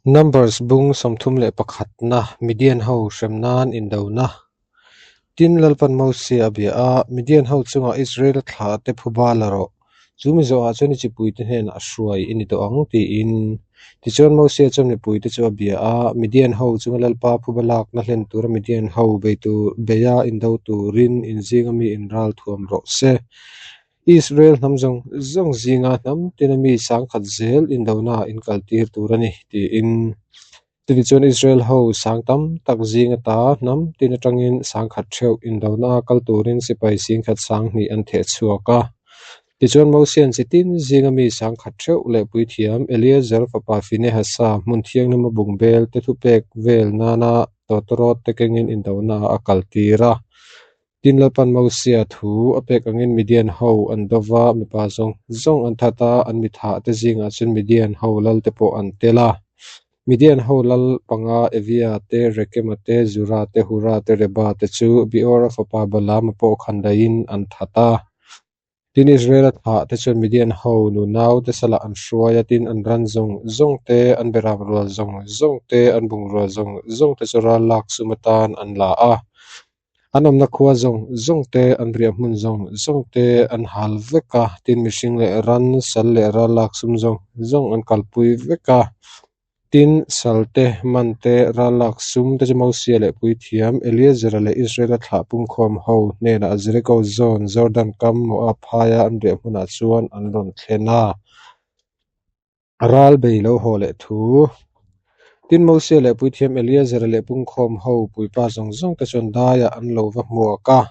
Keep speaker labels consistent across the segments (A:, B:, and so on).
A: Numbers bung 31 na Midian ho hrem nan indona. Tin, Lalpan Mosia a bia a, Midian ho chungah Israela thlah te phuba la rawh. Chu mi zawhah chuan i chipuite hnenah hruai i ni tawh ang, tiin. Tichuan Mosia chuan mipuite chu a bia a, Midian ho chunga Lalpa phuba lakna hlen tura Midian ho bei tur beia indo turin inzinga mi inral thuam rawh se. Israel hnam zawng zawng zinga hnam tina mi sangkhat zel indona in kaltir tur a ni, tiin. Chutichuan Israel ho sang tam tak zing ata hnam tin atangin sangkhat theuh indona kal turin sipai singkhat sanghnih an theh chhuak a. Tichuan Mosian chi tin zinga mi sangkhat theuh leh puithiam Eleazar fapa Finehasa hmun thianghlima bungbel te thupek vel nana tawtawrawt te kengin indona a kaltir a. Tin, Lalpan Mosia thu a pek angin Midian ho an do va, mipa zawng zawng an that a, an mithah te zingah chuan Midian ho lal te pawh an tel a. Midian ho lal panga Evia te, Rekema te, Zura te, Hura te, Reba te chu Beora fapa Balaama pawh khandaiin an that a. Tin, Israela thah te chuan Midian ho nunau te salah an hruai a, tin, an ran zawng zawng te, an beram rual zawng zawng te, an bungrua zawng zawng te chu ral lak sum atan an la a. An awmna khua zawng zawng te, an riah hmun zawng zawng te an hal vek a, tin mihring leh ran, sal leh ral lak sum zawng zawng an kalpui vek a. Tin, sal te, man te, ral lak sum te chu Mosia leh Puithiam Eleazara leh Israela thlah pumkhawm ho hnenah Jeriko zawn Jordan kam Moab phaia an riah hmunah chuan an rawn thlen a. Ral bei lo haw leh thu. Tin, Mosia leh Puithiam Eleazara leh pungkhawm ho puipa zawng zawng te chuan daiah an lo va hmuak a.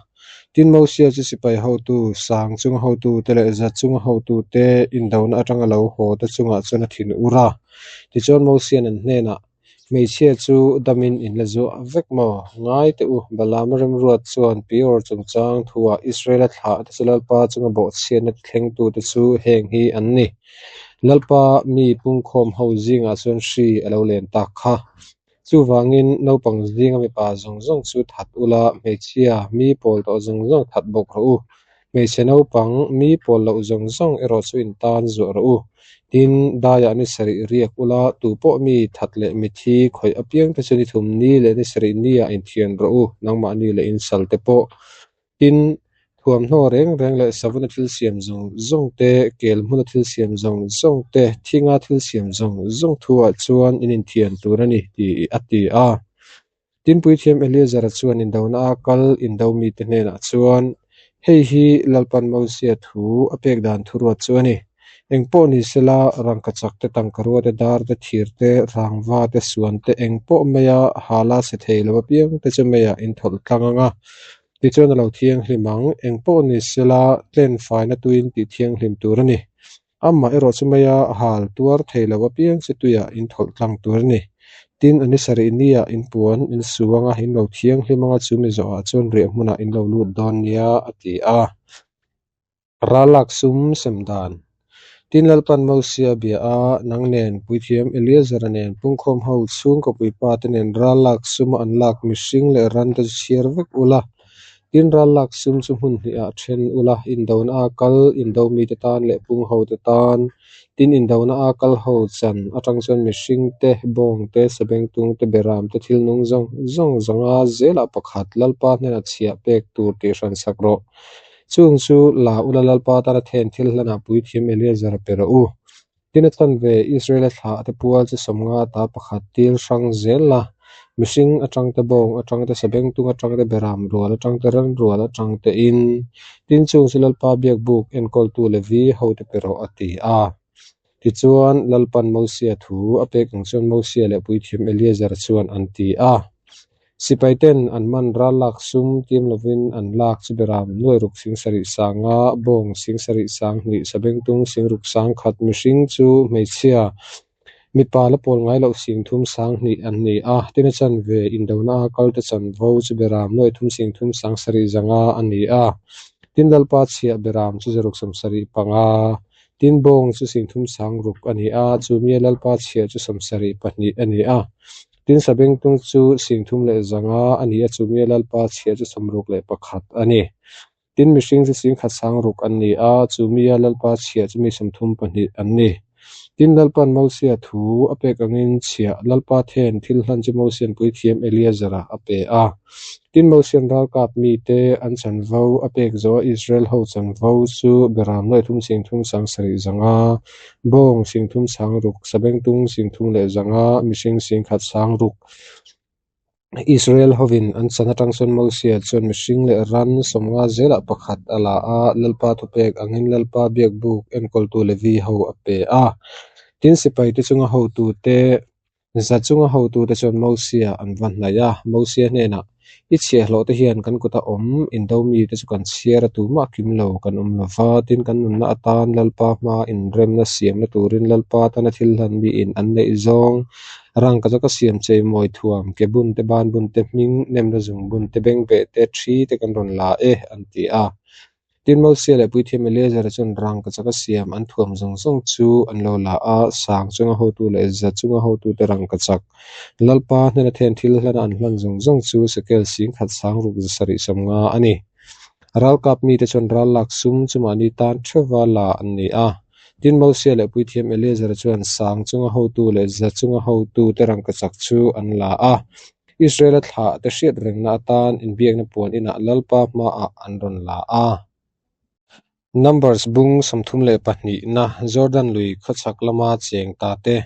A: Tin, Mosia chu sipai hotu, sang chunga hotu te leh za chunga hotu te indona atanga lo haw te chungah chuan a thin ur a. Tichuan Mosia'n an hnenah, Hmeichhia chu damin in la zuah vek maw? Ngai teh u, Balaama remruat chuan Peor chungchang thuah Israela thlah te chu Lalpa chunga bawhchhiatna ti thlengtute chu heng hi an ni. Lalpa mi pungkhawm ho zingah chuan hri a lo len tak kha. Chuvangin naupang zinga mipa zawng zawng chu that ula, hmeichhia mi pawl tawh zawng zawng that bawk rawh u. Hmeichhe naupang mi pawl loh zawng zawng erawh chu in tan zuah rawh u. Tin, daiah ni sarih riak ula, tu pawh mi that leh mithi khawih apiang te chu ni thum ni leh ni sarih nia inthian rawh u, nangmahni leh insal te pawh. Tin, thuamhnaw reng reng leh savuna thil siam zawng zawng te, kel hmuna thil siam zawng zawng te, thinga thil siam zawng zawng thuah chuan in inthian tur a ni, tih a ti a. Tin, Puithiam Eleazara chuan indona a kal indo mite hnenah chuan, Hei hi Lalpan Mosia thu a pek dan thuruat chu a ni. Eng pawh ni sela, rangkachak te, tangkarua te, dar te, thir te, rangva te, suan te, eng pawh maia hala chhe thei lo apiang te chu meiah in thawlh tlang ang a. Tichuan a lo thianghlim ang. Eng pawh ni sela, tlen faina tuin tih thianghlim tur a ni. Amah erawh chu maia hal tuar thei lo apiang chu tuiah in thawlh tlang tur a ni. Tin, a ni sarih niah in puan in su anga in lo thianghlim anga chu mi zawhah chuan riah hmunah in lo lut dawn nia, a ti a. Ral lak sum sem dan. Tin, Lalpan Mosia bia a, nang nen, Puithiam Eleazara nen, pungkhawm ho chhungkaw puipa te nen ral lak suma an lak mihring leh ran te chu chhiar vek ula. Tin, ral lak sum chu hmun hnihah then ula, indona a kal, indo mite tan leh pung ho te tan. Tin, indona a kal ho chan atang chuan mihring te, bawng te, sabengtung te, beram te, thil nung zawng zawng zanga zelah pakhat Lalpa hnenah chhiah pek tur tih hran sak rawh. Chung chu la ula Lalpa tana then thil hlanah puithiam Eleazar a pe rawh u. Tin a chan ve Israela thlah te pual chu sawmnga ta pakhat til hrang zel la, mihring atang te bawng atang te sabengtung atang te beram rual atang te ran rual atang te in. Tin chung chu Lalpa biakbuk enkawltu Levi hote pe rawh a ti a. Tichuan Lalpan Mosia thu a pek ang chuan Mosia leh puithiam Eleazar chuan an ti a. Sipai ten an man ral lak sum tiam lovin an lak chu beram nuai ruk sing sarih sanga, bawng sing sarih sang hnih, sabengtung sing ruk sang khat, mihring chu hmeichhia, mipa la pawl ngai loh sing thum sang hnih an ni a, tin a chanve indona a kal te chanvo chu beram nuai thum sing thum sang sarih zanga a ni a, tin Lalpa chhiah beram chu zaruk sawmsarih panga, tin bawng chu sing thum sang ruk a ni a, chumia Lalpa chhiah chu 72 a ni a. Tin, sabengtung chu singthum leh zanga a ni a, chumia Lalpa chhiah chu 61 a ni. Tin, mihring chu singkhat sang ruk an ni a, chumia Lalpa chhiah chu mi 32 an ni. Tin, Lalpa'n Mosia thu a pek angin chhiah Lalpa then thil hlan chu Mosia'n puithiam Eleazara a pe a. Tin, Mosia'n ralkap mite an chanvo a pek zawhah Israel ho chanvo chu beram nuaithum singthum sang sarih zanga, bawng singthum sang ruk, sabengtung singthum leh zanga, mihring singkhat sang ruk, Israel hovin an chan atang chuan Mosia chuan mihring leh ran sawmnga zelah pakhat a la a, Lalpa thupek angin Lalpa biakbuk enkawltu Levi ho a pe a. Tin, sipaite chunga hotute, za chunga hotute chuan Mosia an va hnaih a, Mosia hnenah, I chhiahhlawhte hian kan kuta awm indo mite chu kan chhiar a tumah kim lo kan awm lo va, tin kan nunna atan Lalpa hma inremna siamna turin Lalpa tana thil hlan miin an neih zawng Rangkachaka siam cheimawi thuam, ke bun te, ban bun te, hming nemna zung bun te, bengbeh te, thi te kan rawn la e, an ti a. Tin, Mosia leh Puithiam Eleazara chuan rangkachaka siam an thuam zawng zawng chu an lo la a, sang chunga hotu leh za chunga hotute rangkachak Lalpa hnena then thil hlana an hlan zawng zawng chu sekel singkhat sang ruk za sarih sawmnga a ni. Ralkap mite chuan ral lak sum chu mahni tan theuva la an ni a. Tin, Mosia leh Puithiam Eleazara chuan sang chunga hotu leh za chunga hotute rangkachak chu an la a. Israela thlah te hriat rengna atan inbiakna puan inah Lalpa hmaah an rawn la a. Numbers bung 32na Jordan lui khawchhak lama cheng ta te,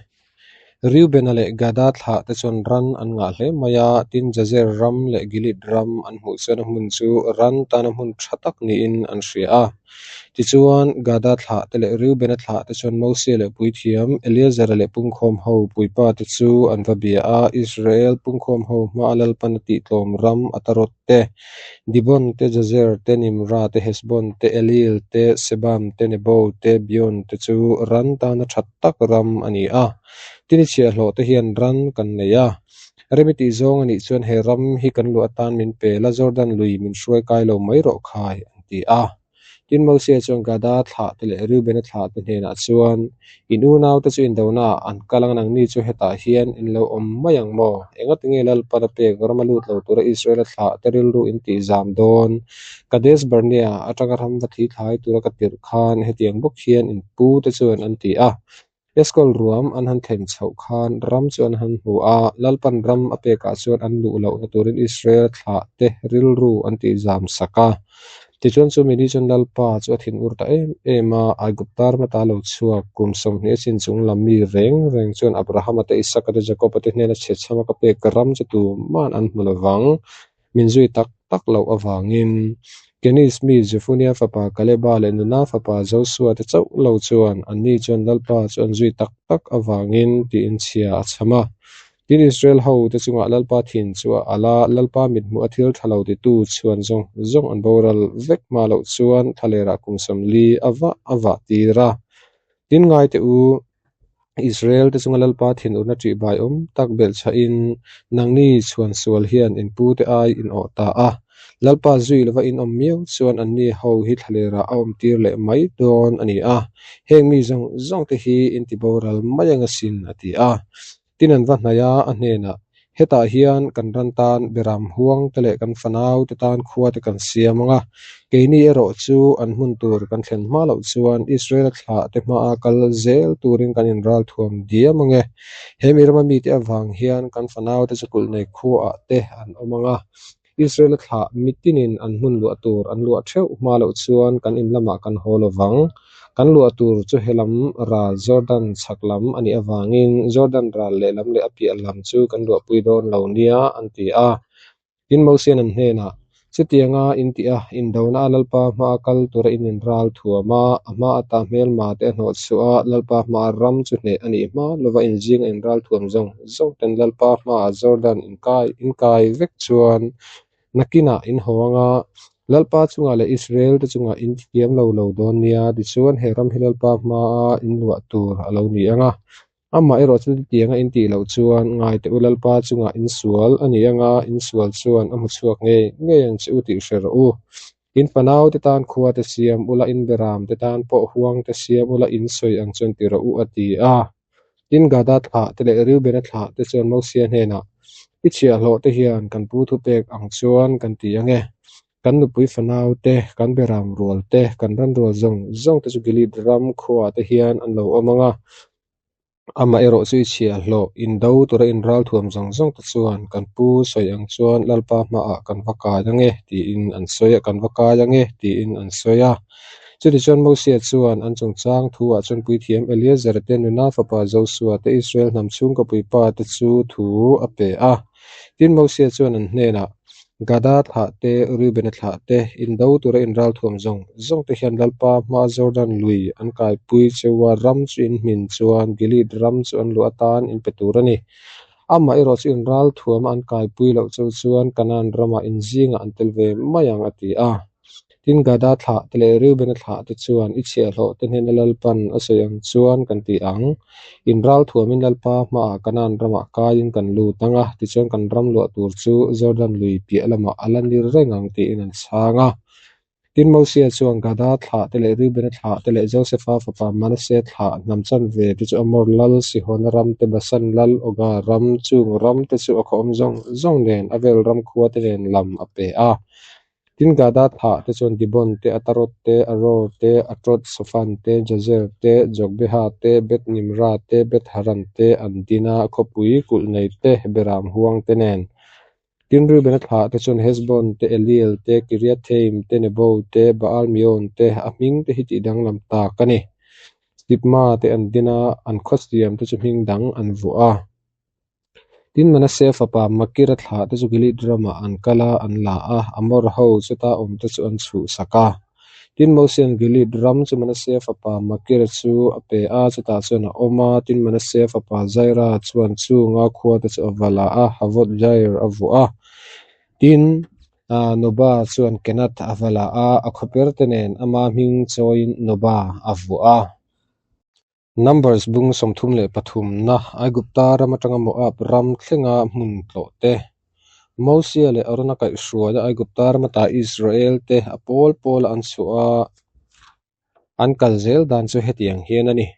A: Reubena leh Gada thlah te chuan ran an ngah hle mai a, tin Jazer ram leh Gilead ram an hmuh chuan a hmun chu ran tana hmun tha tak niin an hria a. Tichuan, Gada thlah te leh Reubena thlah te chuan Mosia leh puithiam Eleazara leh pungkhawm ho puipa te chu an va bia a, Israel pungkhawm ho hmaa Lalpan a tihtlawm ram Ataroth te, Dibon te, Jazer te, Nimra te, Heshbon te, Elil te, Sebam te, Nebo te, Beon te chu ran tana tha tak ram a ni a. Tin i chhiahhlawh te hian ran kan nei a. Rem i tih zawng a nih chuan he ram hi kan luah atan min pe la, Jordan lui min hruai kai lo mai rawh khai, an ti a. Tin Mosia chuan Gada thlah te leh Reubena thlah te hnenah chuan, In unaute chu indonaah an kal ang, nangni chu hetah hian in lo awm mai ang maw? Engatinge Lalpan a pek rama lut lo tura Israela thlah te rilru in tih zam dawn? Kadesh Barnea atanga ram va thli thlai tura ka tirh khan hetiang bawk hian in pu te chuan an ti a. Eskol ruam an han thlen chhoh khan ram chu an han hmu a, Lalpan ram a pekah chuan an luh lohna turin Israel thlah te rilru an tih zam sak a. Tichuan chumi ni chuan Lalpa chu a thinur ta em em a, Aigupta rama ta lo chhuak kum 20 a chin chung lam mi reng reng chuan Abrahama te, Isaka te, Jakoba te hnena chhechhama ka pek ram chu tuman an hmu lovang. Min zui tak tak loh avangin Kenis mi Jefunia fapa Kaleba leh Nuna fapa Josua te chauh lo chuan anni chuan Lalpa chu an zui tak tak avangin tiin chhia a chham a. Tin, Israel ho te chungah Lalpa thin chu a al a, Lalpa mithmuh a thil tha lo titu chhuan zawng zawng an boral vek hma loh chuan thlalerah kum 40 a vah a vah tir a. Tin, ngai teh u, Israel te chunga Lalpa thinurna ṭihbai awm tak belhchhahin nangni chhuan sual hian in pute ai in awh ta a. Lalpa zui lova in awm miau chuan anni ho hi thlalerah a awmtir leh mai dawn a ni a, heng mi zawng zawng te hi in ti boral mai ang asin, a ti a. Tin an va hnaih a, a hnenah, Hetah hian kan ran tan beram huang te leh kan fanau te tan khua te kan siam ang a, keini erawh chu an hmun tur kan thlen hma loh chuan Israel-a thlah te hmaa kal zel turin kan inral thuam diam ang e. He mi rama mite avang hian kan fanau te chu kulh nei khuaah te an awm ang a, Israel-a thlah mitinin an hmun luah tur an luah theuh hma loh chuan kan in lamah kan haw lo vang. Kan luah tur chu he lam ral Jordan chhak lam a nih avangin Jordan ral lehlam leh a piah lam chu kan luahpui dawn lo nia an ti a. Tin Mosian an hnenah, Chutianga in tih a, indona a Lalpa hmaa kal tura in inral thuam a, a hma ata hmelma te a hnawh chhuah a, Lalpa hmaa ram chu hneh a nih hma lova inzinga inral thuam zawng zawng ten Lalpa hmaah Jordan inkai inkai vek chuan nakinah in haw ang a, Lalpa chungah leh Israel te chungah in thiam lo lo dawn nia, tichuan he ram hi Lalpa hmaa in luah tur a lo ni ang a. Amah erawh chu tianga in tih loh chuan ngai teh u Lalpa chungah in sual a ni ang a, in sual chuan a hmu chhuak ngei ngei ang che u tih hre rawh u. In fanau te tan khua te siam ula, in beram te tan pawh huang te siam ula, in sawi ang chuan ti rawh u a ti a. Tin Gada thlah te leh Reubena thlah te chuan Mosia hnenah, I chhiahhlawh te hian kan pu thupek ang chuan kan ti ang e. Kan nupui fanau te, kan beram rual te, kan ran rual zawng zawng te chu Gilead ram khuaah te hian an lo awm ang a. Amaherawhchu i chhiahhlawh, indo tura inralthuam zawng zawng te chuan kan pu sawi ang chuan Lalpa hmaah kan va kai ang e, tiin an sawi a, kan va kai ang e, tiin an sawi a. Chutichuan Mosia chuan an chungchang thuah chuan puithiam Eleazar te, Nuna fapa Josua te, Israel hnam chhungkaw puipa te chu thu a pe a. Tin, Mosia chuan an hnenah, Gada thlah te, Reubena thlah te, indo tura inralthuam zawng zawng te hian Lalpa hma Jordan lui an kaipui cheua ram chu in hmin chuan Gilead ram chu an luah atan in pe tur a ni. Amah erawh chu inralthuama an kaipui loh cheu chuan Kanaan ramah in zingah an tel ve mai ang, a ti a. Tin, Gada thlah te leh Reubena thlah te chuan i chhiahhlawh te hnena Lalpan a sawi ang chuan kan ti ang. Inralthuamin Lalpa hmaah Kanaan ramah kaiin kan lut ang a, tichuan kan ram luah tur chu Jordan lui piah lamah a la ni reng ang tiin an chhang a. Tin, Mosia chuan Gada thlah te leh Reubena thlah te leh Josefa fapa Manase thlah hnam chanve te chu Amor lal Sihona ram te, Basan lal Oga ram, chung ram te chu a khawhawm zawng zawng nen a vel ram khua te nen lam a pe a. Tin, Gada thlah te chuan Dibon te, Ataroth te, Aroer te, Atroth Sofan te, Jazer te, Jogbeha te, Beth Nimra te, Beth Haran te an din a, khawpui kulh nei te, Beram huang te nen. Tin, Reubena thlah te chuan Heshbon te, Eliel te, Kiriathaim te, Nebo te, Baal Meon te, a hming te hi tih danglam tak a ni. Sibma te an din a, an khawsiam te chu hming dang an vuah a. Tin, Manase fapa Makira thlah te chu Gilead ramah an kal a, an la a, Amor ho chuta awmte chu an chhuhsak a. Tin, Mosia'n Gilead ram chu Manase fapa Makira chu a pe a, chutah chuan a awm a. Tin, Manase fapa Jaira chuan chunga khuate chu a va la a, Havoth-Jair a vuah a. Tin, Noba chuan Kenath a va la a, a khawperte nen ama hming chawiin Noba a vuah a. Numbers bung 33 na Aigupta ram atanga Moab ram thlenga hmun tlawh te, Mosia leh Arona kaihhruaia Aigupta ram ata Israel te a pawl pawla an chhuah a, an kal zel dan chu hetiang hian a ni.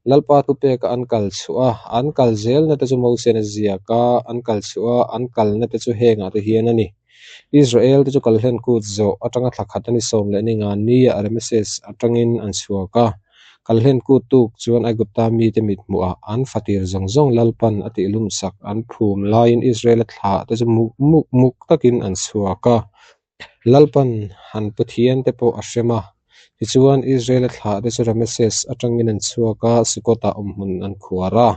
A: Lalpa thupeka an kal chhuah a, an kal zelna te chu Mosian a ziak a, an kal chhuah a, an kalna te chu hengah te hian a ni. Israel te chu kalhlen kut zawh atanga thla khat a ni 14 nia Rameses atangin an chhuak a. Kalhlen kut tuk chuan Aigupta mite mithmuhah an fatir zawng zawng Lalpan a tihlumsak an phum laiin Israela thlah te chu muk muk muk takin an chhuak a. Lalpan an Pathian te pawh a hrem a. Tichuan Israela thlah te chu Rameses atangin an chhuak a, Sukkot-ah awmhmun an khuar a.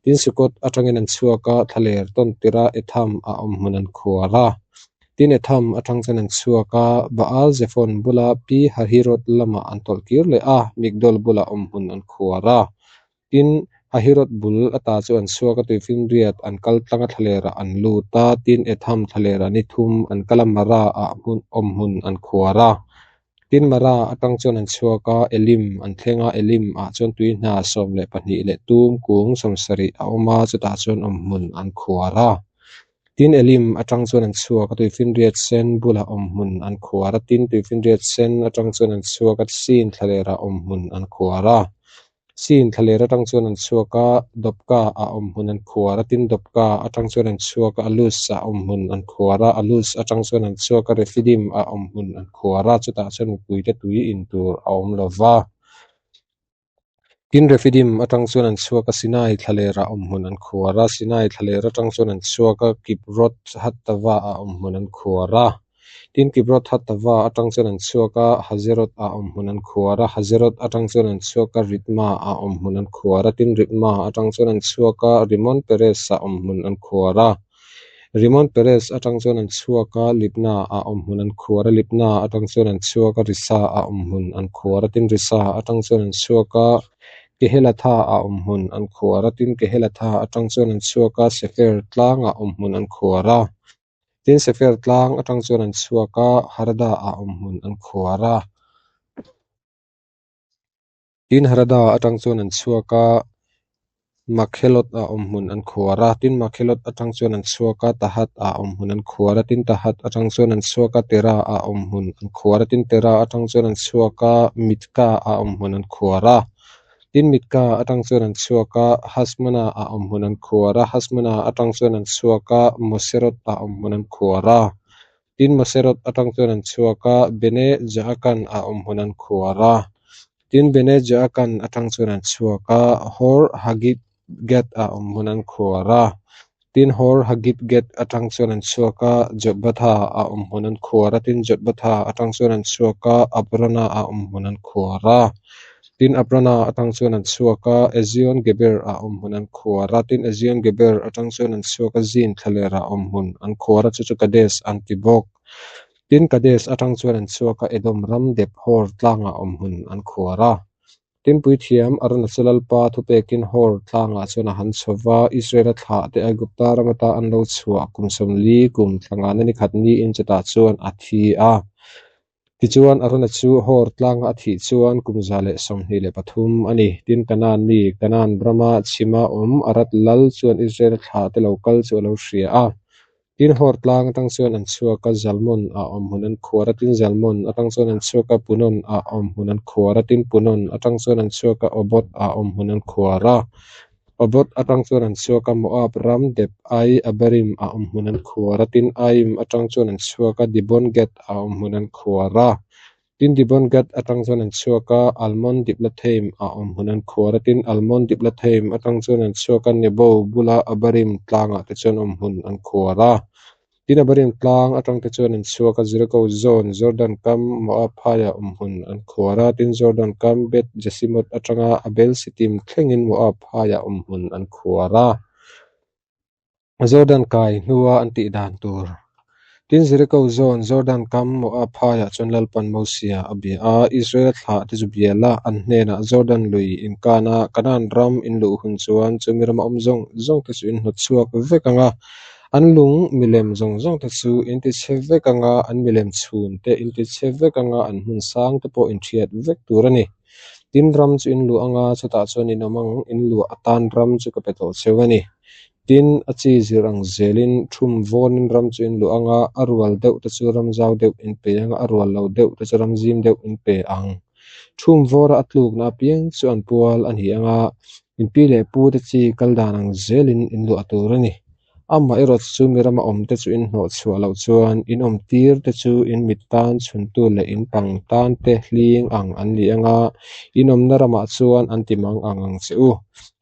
A: Tin Sukkot atangin an chhuak a, thlaler tawn tirh a Etham-ah awmhmun an khuar a. Tin Etham atang chuan an chhuak a, Baal Zephon bula Pi Hahiroth lamah an tawlh kir leh a, Migdol bulah awmhmun an khuar a. Tin Hahiroth bul ata chu an chhuak a, tuifinriat an kal tlang a thlalerah an lut a, tin Etham thlalerah ni thum an kal a, Mara-ah awmhmun an khuar a. Tin Mara atang chuan an chhuak a, Elim an thleng a, Elim-ah chuan tui hna 12 leh tum kung 70 a awm a, chutah chuan awmhmun an khuar a. Tin Elim atang chuan an chhuak a, tuifinriat sen bulah awmhmun an khuar a, tin tuifinriat sen atang chuan an chhuak a, Sin thlalerah awmhmun an khuar a. Sin thlaler atang chuan an chhuak a, Dopka ah awmhmun an khuar a, tin Dopka atang chuan an chhuak a, Alus ah awmhmun an khuar a, Alus atang chuan an chhuak a, Refidim ah awmhmun an khuar a, chutah chuan mipuite tui in tur a awm lo va. Tin Refidim atang chuan an chhuak a, Sinai thlaler ah awmhmun an khuar a, Sinai thlaler atang chuan an chhuak a, Kibroth Hattava ah awmhmun an khuar a. Tin, Kibroth Hattava atang chuan an chhuak a, Hazeroth ah awmhmun an khuar a, Hazeroth atang chuan an chhuak a, Ritma ah awmhmun an khuar a, tin, Ritma atang chuan an chhuak a, Rimon Perez ah awmhmun an khuar a. Rimon Perez atang chuan an chhuak a, Libna ah awmhmun an khuar a, Libna atang chuan an chhuak a, Risa ah awmhmun an khuar a, tin, Risa atang chuan an chhuak a, Kehelatha ah awmhmun an khuar a, tin, Kehelatha atang chuan an chhuak a, Sefer tlangah awmhmun an khuar a. Tin, Sefer tlang atang chuan an chhuak a, Harada ah awmhmun an khuar a. Tin, Harada atang chuan an chhuak a, Makhelot ah awmhmun an khuar a. Tin, Makhelot atang chuan an chhuak a, Tahat ah awmhmun an khuar a. Tin, Tahat atang chuan an chhuak a, Tera ah awmhmun an khuar a. Tin, Tera atang chuan an chhuak a, Mitka ah awmhmun an khuar a. Tin, Mitka atang chuan an chhuak a, Hasmona ah awmhmun an khuar a, Hasmona atang chuan an chhuak a, Moserot ah awmhmun an khuar a. Tin, Moserot atang chuan an chhuak a, Bene Jaakan ah awmhmun an khuar a. Tin, Bene Jaakan atang chuan an chhuak a, Hor Hagidgad. Hagidgad-ah awmhmun an khuar a. Tin, Hor Hagidgad atang chuan an chhuak a, Jotbatha-ah awmhmun an khuar a. Tin, Jotbatha atang chuan an chhuak a, Abrona-ah awmhmun an khuar a. Tin, Abrona atang chuan an chhuak a, Ezion-Geber-ah awmhmun an khuar a. Tin, Ezion-Geber atang chuan an chhuak a, Zin thlalerah awmhmun an khuar a, chu chu Kades an ti bawk. Tin, Kades atang chuan an chhuak a, Edom ram dep Hor tlangah awmhmun an khuar a. Tin, puithiam Arona chu Lalpa thupekin Hor tlangah chuan a han chho va, Israela thlahte Aigupta ram ata an lo chhuah kum 40 kum thla ngana ni khat niin chutah chuan a thi a. Tichuan, Arona chu Hor tlanga a thih chuan kum 123 a ni. Tin, Kanaan mi, Kanaan rama chhima awm Arad lal chuan Israela thlahte lo kal chu a lo hria a. Tin, Hor tlang atang chuan an chhuak a, Zalmon ah awmhmun an khuar a, tin, Zalmon atang chuan an chhuak a, Punon ah awmhmun an khuar a, tin, Punon atang chuan an chhuak a, Obot ah awmhmun an khuar a. Obot atang chuan an chhuak a, Moab ram dep Ai Abarim ah awmhmun an khuar a, tin, Aim atang chuan an chhuak a, Dibon Gad ah awmhmun an khuar a. Tin, Dibon Gad atang chuan an chhuak a, Almon Diblathaim ah awmhmun an khuar a, tin, Almon Diblathaim atang chuan an chhuak a, Nebo bula Abarim tlangah te chuan awmhmun an khuar a. Tin, Abarim tlang atang te chuan an chhuak a, Jeriko zawn, Jordan kam, Moab phaiah awmhmun an khuar a, tin, Jordan kam, Beth Jesimoth atanga Abel Sittim thlengin Moab phaiah awmhmun an khuar a. Jordan kai hnua an tih dan tur. Tin, Jeriko zawn, Jordan kam, Moab phaiah chuan Lalpan Mosia a bia a, Israel thlah te chu bia la, an hnenah Jordan lui inkan a, Kanaan ram in luh hun chuan chumi rama awm zawng zawng te chu in hnawt chhuak vek ang a, an lung milem zawng zawng te chu in ti chhe vek ang a, an milem chhun te in ti chhe vek ang a, an hmun sang te pawh in thiat vek tur a ni. Tin, ram chu in luh ang a, chutah chuan in awm ang, in luah atan ram chu ka pe tawh cheu a ni. Tin, a chi zir ang zelin thum vawnin ram chu in luah ang a, a rual deuh te chu ram zau deuh in pe ang a, a rual lo deuh te chu ram zim deuh in pe ang. Thum vawra a tlukna apiang chu an pual a ni ang a, in pi leh pu te chi kal dan ang zelin in luah tur a ni. Amaherawh chu mi rama awm te chu in hnawh chhuah loh chuan in awm tir te chu in mit tan chhuntu leh in pang tan te hling ang an ni ang a, in awmna ramah chuan an ti mang ang ang che u.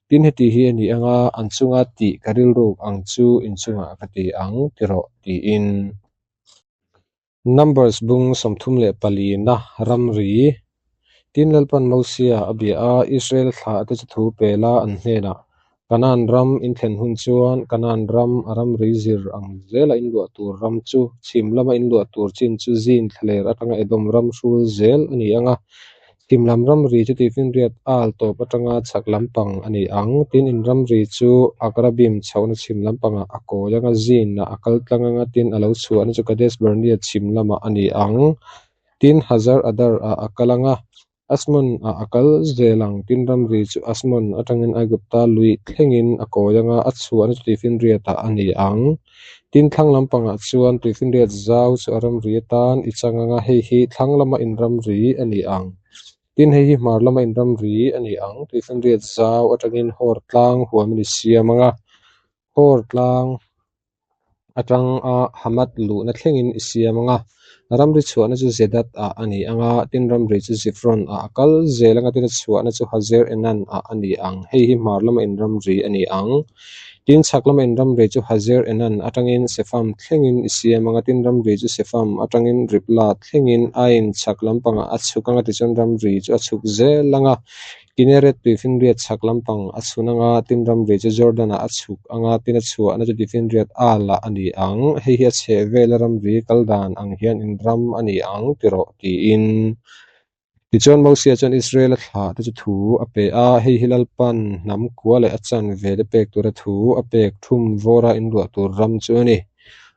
A: Tin, heti hi a ni ang a, an chunga tih ka rilruk ang chu in chungah ka ti ang ti rawh, tiin. Numbers bung 34 na ramri. Tin, Lalpan Mosia a bia a, Israel thlah te chu thu pe la an hnenah, Kanaan ram in thlen hun chuan Kanaan ram a ramri zir ang zela in luah tur ram chu chhim lama in luah tur chin chu zin thlaler atanga Edom ram hrul zel a ni ang a, Chhim lam ramri chu Tifinriat al tawp atanga chhak lampang a ni ang. Tin, in ramri chu Akrabim chhohna chhim lampangah a kawi anga Zinah a kal tlang anga tin a lo chhuahna chu Kadesh Barnea chhim lamah a ni ang. Tin, Hazar Adar ah a kal anga Asmon ah a kal zel ang. Tin, ramri chu Asmon atangin Aigupta lui thlengin a kawi anga a chhuahna chu Tifinriat ah a ni ang. Tin, thlang lampangah chuan tuifinriat zau chu a ramri atan i chang ang a, hei hi thlang lama inramri a ni ang. Tin, hei hi hmar lama inramri a ni ang. Tuifinriat zau atangin Hor tlang huamin i siam ang a, Hor tlang atanga Hamath luhna thlengin i siam ang a, ramri chhuahna chu Zedad ah a ni ang a, tin ramri chu Zifron ah a kal zel ang a, tin a chhuahna chu Hazer Enan ah a ni ang. Hei hi hmar lama inramri a ni ang. Tin, chhak lama inramri chu Hazer Enan atangin Sefam thlengin i siam ang a, tin ramri chu Sefam atangin Ribla thlengin Ain chhak lampangah a chhuk ang a, tichuan ramri chu a chhuk zel ang a, Kineret tuifinriat chhak lampang a chhun ang a, tin ramri chu Jordan-ah a chhuk ang a, tin a chhuahna chu tuifinriat Al-ah a ni ang. Hei hi a chheh vela ramri kal dan ang hian inram a ni ang ti rawh, tiin. Tichuan Mosia chuan Israela thlah te chu thu a pe a, hei hi Lalpan hnam kua leh a chanve te pek tura thu a pek thum vawra inluah tur ram chu a ni.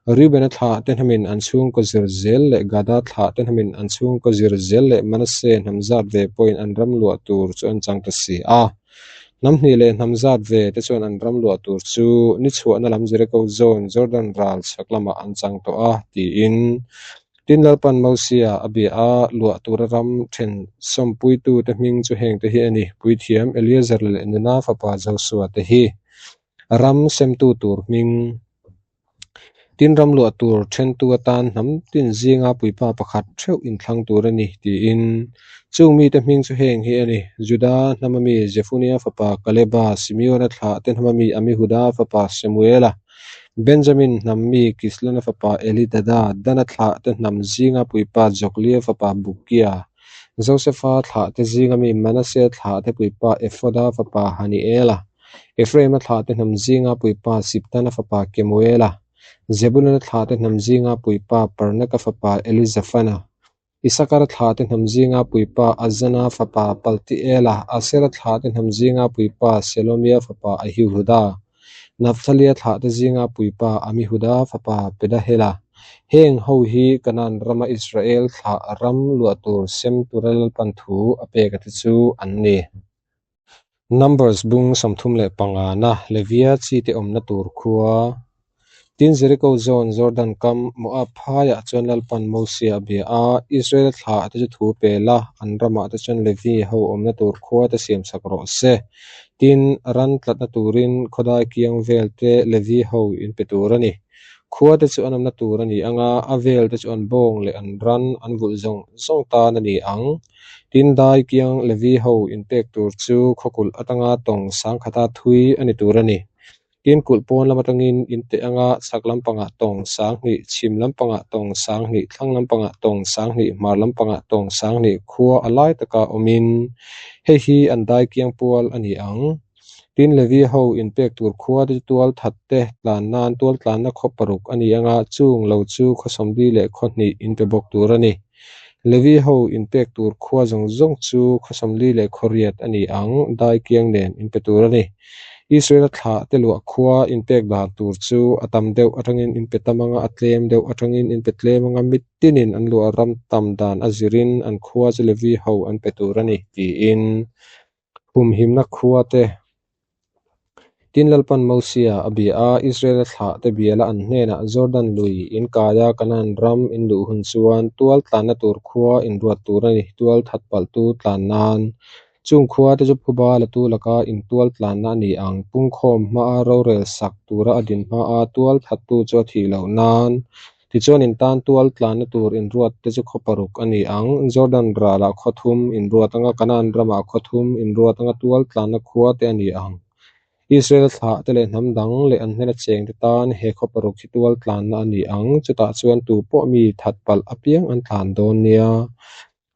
A: Reubena thlah te hnamin an chhungkaw zir zel leh Gada thlah te hnamin an chhungkaw zir zel leh Manasseh hnam zat ve pawhin an ram luah tur chu an chang ta si a. Hnam hnih leh hnam zat ve te chuan an ram luah tur chu ni chhuahna lam Jeriko zawn Jordan ral chhak lamah an chang tawh a, tiin. Tin, Lalpan Mosia a bia a, luah tura ram then sawmpuitute hming chu hengte hi a ni, Puithiam Eleazar leh Nuna fapa Josua te hi ram semtu tur hming. Tin, ram luah tur thentu atan hnam tin zinga puipa pakhat theuh inthlang tur a ni, tiin. Chung mite hming chu heng hi a ni, Juda hnama mi Jefunia fapa Kaleba, Simeona thlahte hnama mi Amihuda fapa Semuela, Benjamin hnam mi Kislona fapa Elidada, Dana thlahte hnam zinga puipa Joklia fapa Bukia, Josefa thlahte zinga mi Manase thlahte puipa Efoda fapa Haniela, Ephraima thlahte hnam zinga puipa Siptana fapa Kemuela, Zebuluna thlahte hnam zinga puipa Parnaka fapa Elizafana, Isakara thlahte hnam zinga puipa Azana fapa Paltiela, Asera thlahte hnam zinga puipa Selomia fapa Ahihuda, Nafthalia thlahte zinga puipa Amihuda fapa Pedahela. Heng ho hi Kanaan rama Israel thlah ram luah tur sem tura Lalpan thu a pek a te chu an ni. Numbers bung 35 na Levia chite awmna tur khua. Tin, Jeriko zawn Jordan kam Moab phaiah chuan Lalpan Mosia a bia a, Israela thlah te chu thu pe la, an ramah te chuan Levi ho awmna tur khua te siam sak rawh se. Tin, ran tlatna turin khawdai kiang vel te Levi ho in pe tur a ni. Khua te chu an awmna tur a ni ang a, a vel te chu an bawng leh an ran an vulh zawng zawng tan a ni ang. Tin, dai kiang Levi ho inpek tur chu khawkulh atanga tawng sangkhata thui a ni tur a ni. Tin, kulh pawn lam atangin inteh anga chhak lampangah tawng sanghnih, chhim lampangah tawng sanghnih, thlang lampangah tawng sanghnih, hmar lampangah tawng sanghnih khua a lai taka awmin hei hi an dai kiang pual a ni ang. Tin, Levi ho inpek tur khua te chu tual that te tlan nan tual tlanna khaw paruk a ni anga chung lo chu khaw sawmli leh khaw hnih inpe bawk tur a ni. Levi ho inpek tur khua zawng zawng chu khaw sawmli leh khaw riat a ni ang, dai kiang nen inpe tur a ni. Israela thlah te luah khua inpek dan tur chu a tam deuh atangin inpe tam anga a tlem deuh atangin inpe tlem anga mitinin an luah ram tam dan a zirin an khua chu Levi ho an pe tur a ni, tiin humhimna khua te Tin, Lalpan Mosia a bia a, Israela thlahte biala an hnenah Jordan lui in kaia Kanaan ram in luh hun chuan tual tlanna tur khua in ruat tur a ni, tual that palhtu tlan nan. Chung khua te chu phuba latu laka in tual tlanna a ni ang, pungkhawm hmaa rorel sak tura a din hmaa tual thattu chu a thih loh nan. Tichuan in tan tual tlanna tur inruat te chu khaw paruk a ni ang. Jordan ralah khaw thum inruat anga Kanaan ramah khaw thum inruat anga tual tlanna khua te a ni ang. Israel thlah te leh hnam dang leh an hnena cheng te tan he khaw paruk hi tual tlanna a ni ang. Chutah chuan tu pawh mi that palh apiang an tlan dawn nia.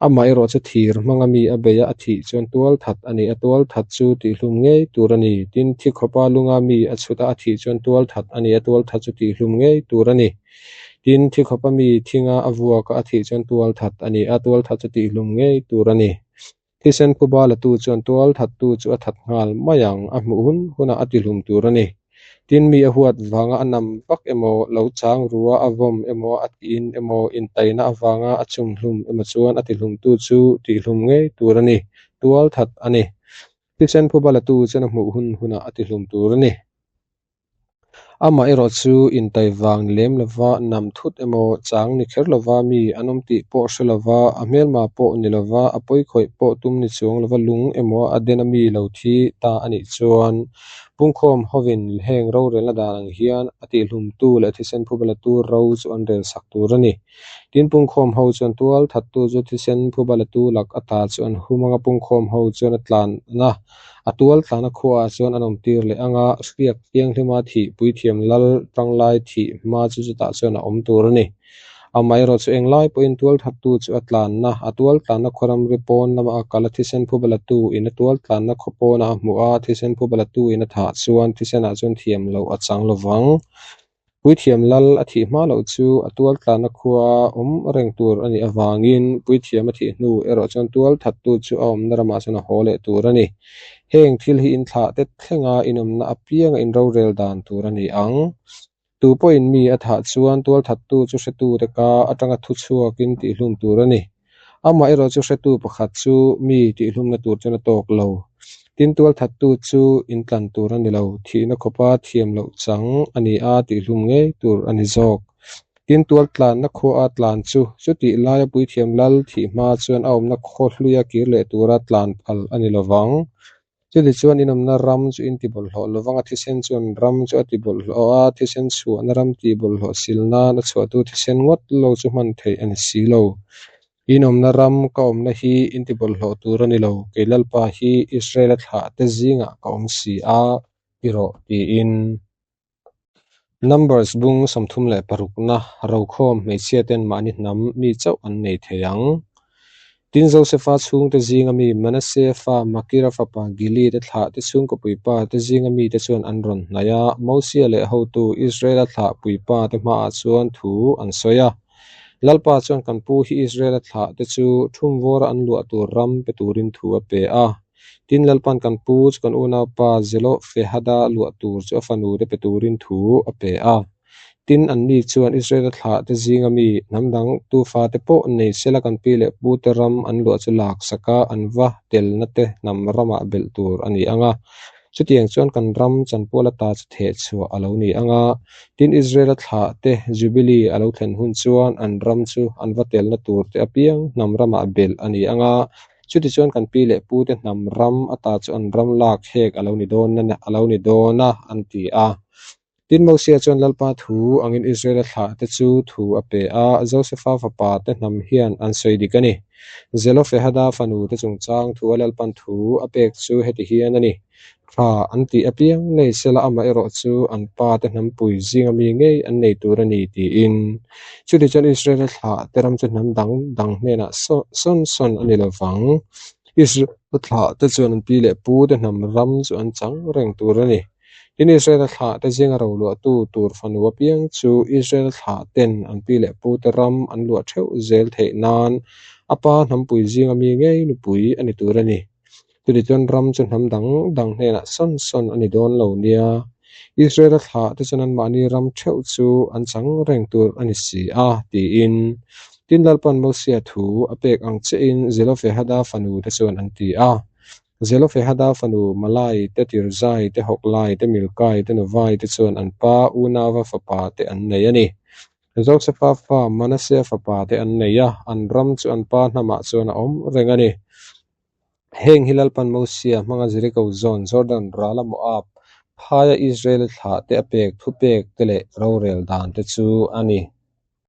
A: Amaherawh chu thir hmanga mi a bei a, a thih chuan tual that a ni. A tual that chu tihhlum ngei tur a ni. Tin, thi khawpa lunga mi a chhut a, a thih chuan tual that a ni. A tual that chu tihhlum ngei tur a ni. Tin, thi khawpa mi thinga a vuak a, a thih chuan tual that a ni. A tual that chu tihhlum ngei tur a ni. Thisen phuba latu chuan tual thattu chu a that nghal mai ang, a hmuh hun hunah a tihlum tur a ni. Tin, mi a huat vanga a nam vak emaw, lo chang rua a vawm emaw, a tiin emaw, intaina avanga a chumhlum emaw chuan a tihlumtu chu tihlum ngei tur a ni, tual that a ni. Thisen phuba latu chuan a hmuh hun hunah a tihlum tur a ni. Amaherawh chu intai vang ni lem lova nam thut emaw chang ni kher lova mi an awm tih pawh hre lova, a hmelma pawh ni lova, a pawikhawih pawh tum ni chuang lova lung emaw a den a mi lo thi ta a nih chuan pungkhawm hovin heng rorelna dan ang hian a tihlumtu leh thisen phubalatu ro chu an rel sak tur a ni. Tin, pungkhawm ho chuan tual thattu chu thisen phubalatu lak ata chu an hum anga pungkhawm ho chuan a tlan a, a tual tlana khuaah chuan an awmtir leh anga hriak thianghlima thih puithiam lal tanglai thih hma chu chutah chuan a awm tur a ni. Amaherawh chu englai pawhin tual thattu chu a tlanna, a tual tlanna khaw ramri pawn lama a kal a, thisen phubalatu in a tual tlanna khaw pawnah a hmuh a, thisen phubalatu in a thah chuan thisenah chuan thiam loh a chang lovang. Puithiam lal a thih hma loh chu a tual tlanna khua awm reng tur a nih avangin puithiam a thih hnu erawh chuan tual thattu chu a awmna ramah chuan a haw leh tur a ni. Heng thil hi inthlah te thlenga inawmna apianga inrorel dan tur a ni ang. Tu pawhin mi a thah chuan tual thattu chu hretute ka atanga thu chhuakin tihhlum tur a ni. Amaherawh chu hretu pakhat chu mi tihhlumna tur chuan a tawk lo. Tin, tualthattu chu intlan tur a ni lo, thihna khawpa thiam loh chang a ni a, tihhlum ngei tur a ni zawk. Tin, tualtlanna khuaa tlan chu chutih laia puithiam lal thih hma chuan a awmna khaw hluia kir leh tura tlan phal a ni lovang. Chutichuan in awmna ram chu in tibawlhhlawh lovang a, thisen chuan ram chu a tibawlhhlawh a, thisen chhuahna ram tihbawlhhlawh sil nan a chhuahtu thisen ngawt lo chu hman theih a ni si lo. In awmna ram ka awmna hi in tibawlhhlawh tur a ni lo, kei Lalpa hi Israela thlahte zingah ka awm si a, ti rawh, tiin. Numbers bung 36na rokhawm hmeichhia ten mahni hnam mi chauh an nei thei ang. Tin, Josefa chhungte zinga mi Manasseh fa Makira fapa Gilead-a thlahte chhungkaw puipa te zinga mite chuan an rawn hnaih a, Mosia leh hotu Israela thlah puipa te hmaah chuan thu an sawi a. Lalpa chuan kan pu hi Israela thlahte chu thumvawra an luah tur ram pe turin thu a pe a. Tin, Lalpa'n kan pu chu kan unaupa Zelofehada luah tur chu a fanu te pe turin thu a pe a. Tin, anni chuan Israela thlahte zinga mi hnam dang tufate pawh nei sela kan pi leh pute ram an luah chu laksaka an va telna te hnam ramah belh tur a ni ang a. Chutiang chuan kan ram chanpual ata chu theh chhuah a lo ni ang a. Tin, Israela thlahte Jubilee a lo thlen hun chuan an ram chu an va telna turte apiang hnam ramah belh a ni ang a. Chutichuan kan pi leh pute hnam ram ata chu an ram lak hek a lo ni dawn a lo ni dawn a, an ti a. Tin, Mosia chuan Lalpa thu angin Israela thlahte chu thu a pe a, Josefa fapa te hnam hian an sawi dik a ni. Zelofehada fanu te chungchang thua Lalpan thu a pek chu heti hian a ni, Tha an tih apiang nei sela amaherawh chu an pa te hnampui zinga mi ngei an nei tur a ni tiin. Chutichuan Israela thlah te ram chu hnam dang dang hnenah sawn sawn a ni lovang. Israela thlah te chuan an pi leh pu te hnam ram chu an chang reng tur a ni. Tin, Israela thlah te zinga roluahtu tur fanu apiang chu Israela thlah ten an pi leh pu te ram an luah theuh zel theih nan a pa hnampui zinga mi ngei nupui a ni tur a ni. Chutichuan ram chu hnam dang dang hnenah sawn sawn a ni dawn lo nia. Israela thlah te chuan anmahni ram theuh chu an chang reng tur a ni si a, tiin. Tin, Lalpan Mosia thu a pek ang chiahin Zelofehada fanu te chuan an ti a. Zelofehada fanu Malai te, Tirzai te, Hoklai te, Milkai te, Novai te chuan an pa unauva fapa te an nei a ni. Josefa fa Manasea fapa te an nei a, an ram chu an pa hnamah chuan a awm reng a ni. Heng hi Lalpan Mosia hmanga Jeriko zawn, Jordan rala Moab, phaia Israel thlah te a pek thupek te leh rorel dan te chu a ni.